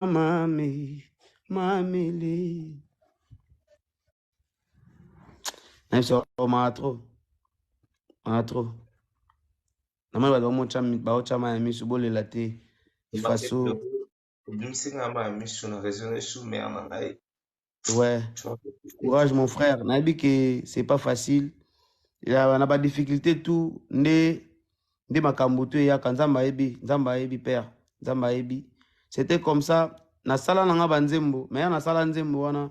Mami, mamili. Nayebi mawa trop. Mawa trop. Namoni bato baotya mai ya miso, bolela te. Faso. Obimisi nga mai ya miso na raisonne sous mère na ngai. Ouais. Courage mon frère. Nayebi que c'est pas facile. Ya na ba difficulté tout nde nde makambo to eyaka. Nzambe ayebi, Nzambe ayebi père. Nzambe ayebi. C'était comme ça. Nasala na nga ba nzembo, mais ya nasala nzembo wana.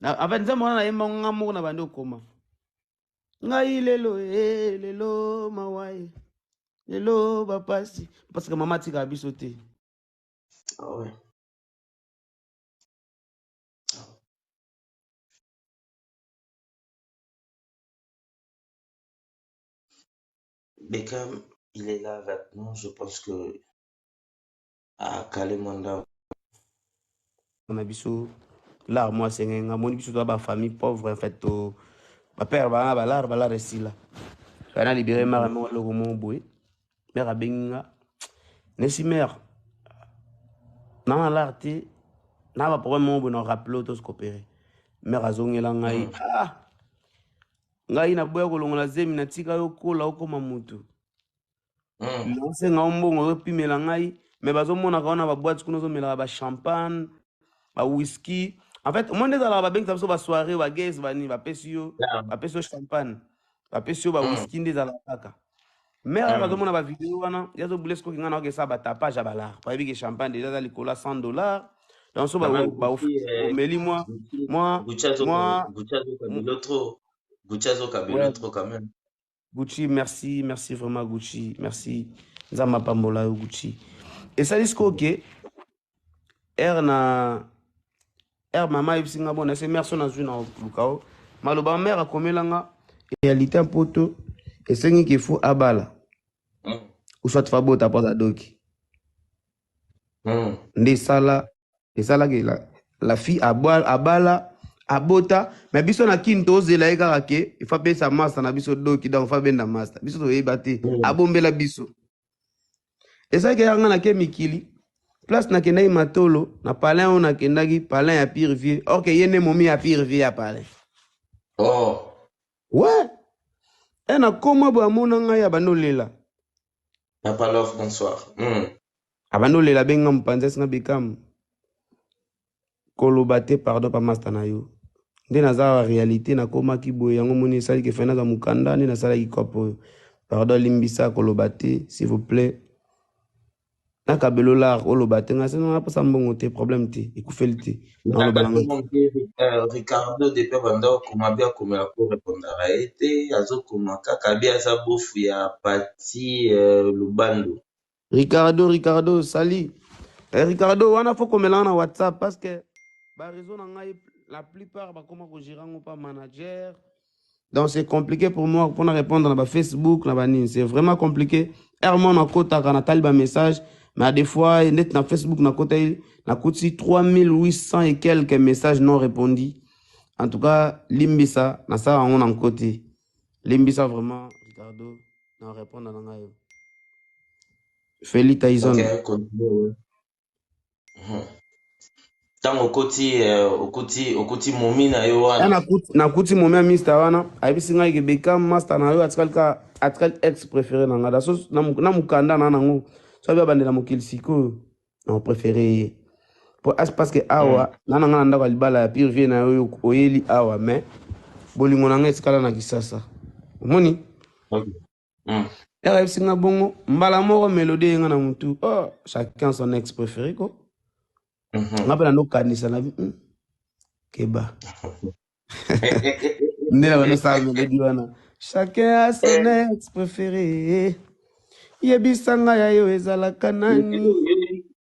Na, en fait nzembo wana nayemba nga moko na bandi okoma. Ngai lelo eh, lelo mawa eh, lelo bapasi parce que mama atikaka biso te. Ah ouais. Beckham, il est là avec nous. Je pense que à Kalemanda. Na biso lar mo asenge nga moni biso toza ba famille pauvre en fait to ba père ba ba lar ba lar esila. Kana libéré mara mo loko mo boye. Mère abengi nga. Nesi mère. Na na lar te na ba problème mo boye na rappeler to se coopérer. Mère azongela ngai. Ah! Ngai naboya kolongola zemi natika yo kola okoma mutu. Nasenga yo mbongo ozopimela ngai mais bazomonaka wana ba boîte kuna ozomelaka ba champagne, ba whisky. En fait, omoni nde ezalaka babengisa biso ba soirée, ba gays banini bapesi yo, bapesi yo champagne, bapesi yo ba whisky nde ezalaka kaka. Mère ayaka azomona ba vidéo wana, ye azobule sikoki ngai naoki esala ba tapage ya balare. Bayebi ke champagne déjà eza likolo ya 100 $. Donc so Quand même, ba Gucci, omeli mwa Gucci, mwa Gucci azoka, mwa Gucci azoka bilo trop. Gucci azoka bilo trop quand même. Gucci, merci, merci vraiment Gucci, merci. Nzambe apambola yo Gucci. Esali sikoyo ke r na r mama ayebisi nga bona ese mère so nazwi na luka o maloba mère akomela nga réalité ya poto esengi ke faut abala ou soit fa bota mpo aza doki nde esala esalaki la fille abala abota mais biso na kini tozela ye kaka ke ifa apesa master na biso doki donc fa benda master biso toyeba te abombela biso esalaki yanga nake mikili place nakendaki matolo na palin oyo nakendaki palin ya pire vie or ke ye nde momi ya pire vie ya palin. Oh. Ouais, e nakoma boye amona ngai abandi olela. Papa Love, bonsoir. Abandi olela abenga mopanzi asinga Bekam koloba te pardon pa master na yo nde naza wa réalité nakomaki boye yango moni esali ke fai nazwa mokanda nde nasalaki cope oyo pardon limbisa koloba te s'il vous plaît nakabelo lar oloba te ngai sena naposa mbongo te problème te ekufeli te naloba na ngai. Ricardo depuis banda okoma bi akomela ko répondaka ye te azokoma kaka bi aza bofu ya Pati Lubando. Ricardo, Ricardo, sali. Eh, Ricardo, wana faut komela na WhatsApp parce que ba réseau na ngai la plupart bakoma ko gérer ngo pa manager. Donc c'est compliqué pour moi pour répondre na ba Facebook na ba nini, c'est vraiment compliqué. Herman na kotaka na tali ba message mais des fois net na Facebook na kota na kuti 3800 et quelques messages non répondus. En tout cas, limbisa na sala ngo na côté. Limbisa vraiment Ricardo na répondre na ngai. Feli Tyson. Ok, continue. Ntango okoti okoti okoti momi na yo wana. Nakuti momi ya mister wana ayebisi ngai ke Bekam master na yo atikali ka atikali ex préféré na ngai so na mokanda na nango so abi abandela mokili sikoyo na préféré ye po as parce que awa na na ngai na ndako ya libala ya pire vie na yo oyeli awa mais bolingo na ngai etikala na Kisasa omoni. Ere ayebisi nga bongo mbala moko mélodie eyenga na mutu oh, chacun son ex préféré ko nga mpe nandokanisa na keba nde na bandosala mélodie wana chacun a son ex préféré yebisa ngai ya yo ezalaka nani.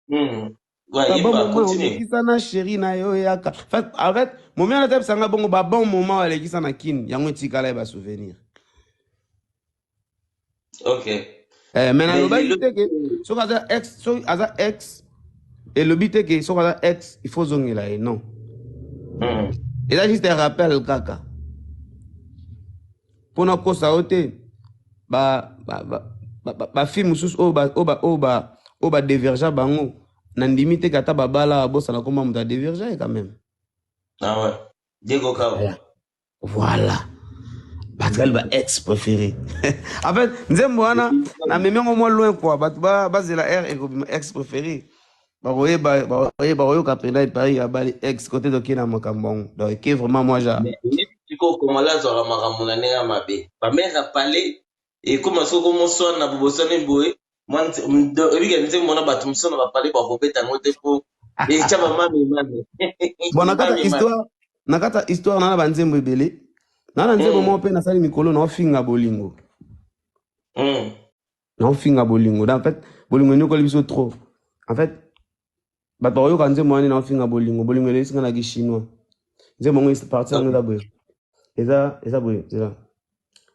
Ouais, ba bon yemba, moment continue. olekisa na chéri na yo eyaka en fait momi wana atebisa nga bongo ba bon moment alekisa na kini yango etikala ye ba souvenir. Ok. Eh, mais Mais nalobaki lelo te ke soki aza ex soki aza ex elobi te ke soki aza ex il faut ozongela ye non. Eza juste un rappel kaka mpona kosa yo te ba fille mosusu oyo ba oyo ba oyo ba oyo badéviergea bango. Nandimi te kata babala abosana komba moto adévierge quand même. Ah ouais. Diego Kao. Voilà, batikali ba ex préféré. En fait, nzembo wana namemi yango mwa loin quoi. Bato bazela r ekobima ex préféré, bakoyeba, bakoyoka mpenza epai abali ex kote toke na makambo yango. Donc eke vraiment moi ja. Mais sikoyo Congolais azwaka makambo na ndenge ya mabe. Bamere ya palais ekóma soki omoswana bobosani boye, ebika nzembo wana, bato mosusu na bapale bakobeta yango te mpo etya bamami mami. Bon, na kati ya histoire, na kati ya histoire na banzembo ebele, na nzembo moko mpe nasali mikolo, naofinga bolingo. Naofinga bolingo. En fait, bolingo enyokoli biso trop. En fait, bato bakoyoka nzembo wana, naofinga bolingo. Bolingo elelisi nga na kichinois. Nzembo yango, partie yango eza boye, eza boye, eza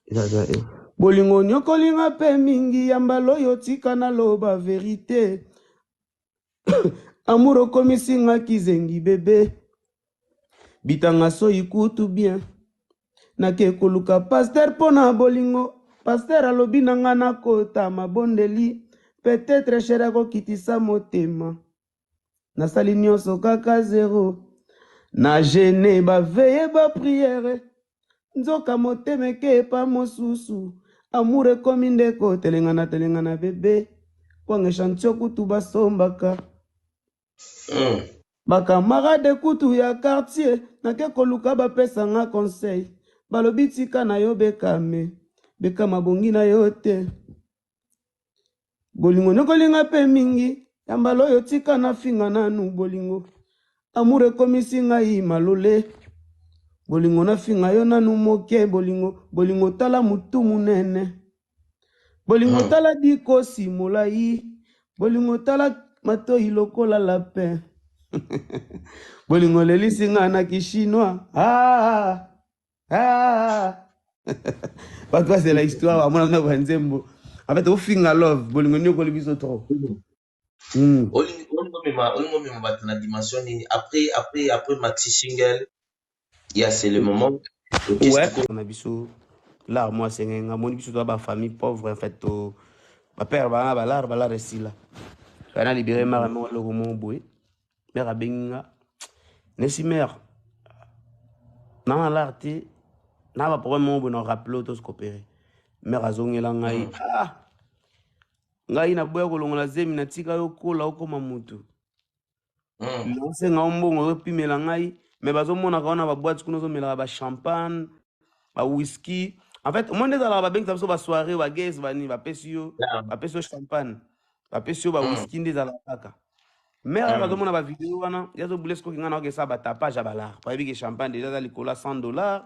eza eza bolingo nyokolinga mpe mingi ya mbala oyo. Tika naloba vérité, amour okomisi nga kizengi. Bebe bitanga soyi kutu bien, nake koluka pasteur mpo na bolingo. Pasteur alobi na nga nakota mabondeli, peut-être chéri akokitisa motema. Nasali nyonso kaka zéro, na jeûne, baveillée, baprière, nzoka motema eke epa mosusu. Amour ekomi ndeko telengana telengana. Bebe kwanga échantillon kutu basombaka. Bacamarade kutu ya quartier nake koluka, bapesanga conseil, balobi tika na yo bekame bekama bongi na yo te. Bolingo nyokolinga mpe mingi ya mbala oyo. Tika nafinga nanu bolingo. Amour ekomisi ngai malole. Bolingo, nafinga yo nanu moke. Bolingo, bolingo, tala mutu munene. Bolingo, tala dikosi molai. Bolingo, tala matoi lokola lapin. Bolingo lelisi nga na kichinois. Ah, ah. Bato bazela histoire, bamona na banzembo. En fait, ofinga love, bolingo nyokoli biso trop. Olingi omema bato na dimension nini après maxi single ya C'est le moment? Ouais, na biso lar mwa asenge nga moni biso toza bafamille pauvre. En fait, to bapère bana balar balar esila na libéré mare moko eloko moko boye. Mare abengi nga, nesi mare na lar te, na baproblème moko boye, na rappeler to coopérer. Mare azongela ngai: ah, ngai naboya kolongola zemi, natika yo kola okóma mutu. Naosenga yo mbongo, ozopimela ngai, mais bazomonaka wana baboîte kuna ozomelaka bachampagne, bawhisky. En fait, omoni nde ezalaka, babengisa biso basoirée, bagese banini, bapesi yo, bapesi yo champagne, bapesi yo bawhisky. Nde ezalaka kaka mare kaka azomona bavideo wana, ye azobule sikoki ngai naoke esala batapage ya balare, bayebi ke champagne déjà eza likolo ya 100 $.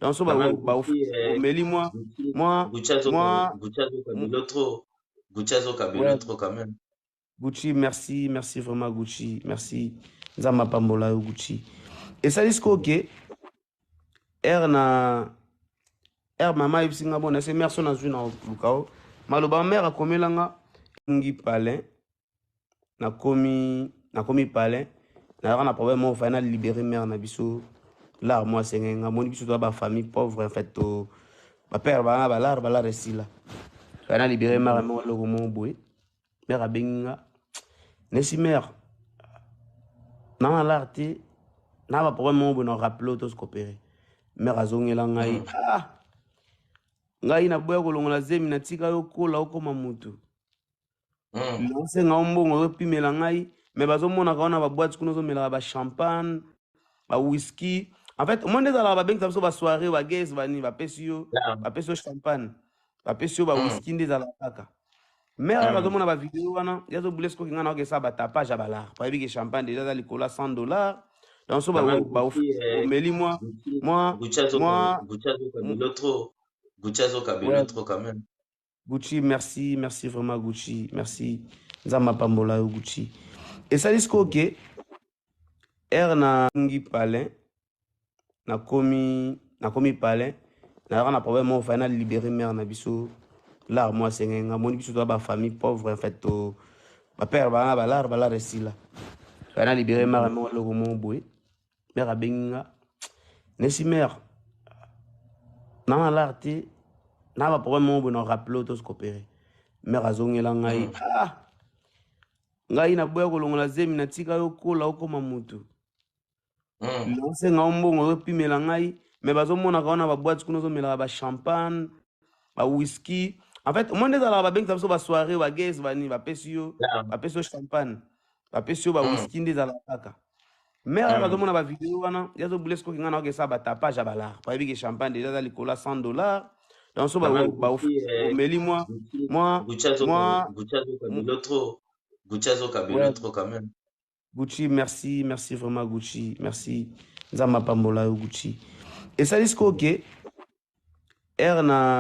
Donc so omeli mwa mwa mwa. Gucci azokabelo trop quand même. Gucci, merci, merci vraiment Gucci, merci. Nzambe apambola yo Gucci. Esali sikoyo ke r na r mama ayebisi nga bona ese mare so nazwi na luka o maloba mare akomelanga ngi palin. Nakomi palin, nazalaka na problème moko, fai na libéré mare na biso lar mwa asenge nga moni biso toza bafamille pauvre. En fait, to bapère bana balar balar esila, fai na libéré mare moko eloko moko boye. Mare abengi nga, nesi mare na lar te, na baproblème moko boye, na rappeler to coopérer. Mare azongela ngai: ah, ngai naboya kolongola zemi, natika yo kola okóma mutu. Naosenga yo mbongo, ozopimela ngai, mais bazomonaka wana baboîte kuna ozomelaka bachampagne, bawhisky. En fait, omoni nde ezalaka, babengisa biso basoirée, bagese banini, bapesi yo, bapesi yo champagne, bapesi yo bawhisky. Nde ezalaka kaka mare kaka azomona bavideo wana, ye azobule sikoki ngai naoke esala batapage ya balare, bayebi ke champagne déjà eza likolo ya 100 $. Donc so omeli mwa mwa mwa. Gucci azokabelo trop quand même. Gucci, merci, merci vraiment Gucci, merci. Nzambe apambola yo Gucci. Esali sikoyo ke r na ngi palin, nakomi palin, nazalaka na problème moko, fai na libéré mare na biso lar mwa asenge nga moni biso toza bafamille pauvre. En fait, to bapère bana balar balar esila, fai na libéré mare moko eloko moko boye. Mare abengi nga, nesi mare na lar te, na baproblème moko boye, na rappeler to coopérer. Mare azongela ngai: ah. Ngai naboya kolongola zemi, natika yo kola okoma mutu. Naosenga yo mbongo ozopimela ngai, me bazomonaka wana baboite kuna ozomelaka bachampagne, bawhisky. En fait, omoni nde ezalaka, babengisa biso basoirée, bagese banini, bapesi yo bapesi yo champagne, bapesi yo bawhisky, nde ezalaka kaka. Mare azomona bavideo wana, ye azobule sikoki ngai naokesa batapage ya balare, bayebi ke champagne déjà eza likolo ya 100 $. Donc so Quand même, Gucci, omeli mwa Gucci, mwa Gucci azoka, mwa Gucci azokabelo trop. Gucci azokabelo trop quand même. Gucci, merci, merci vraiment Gucci, merci. Nzambe apambola yo Gucci. Esali sikoyo ke ere na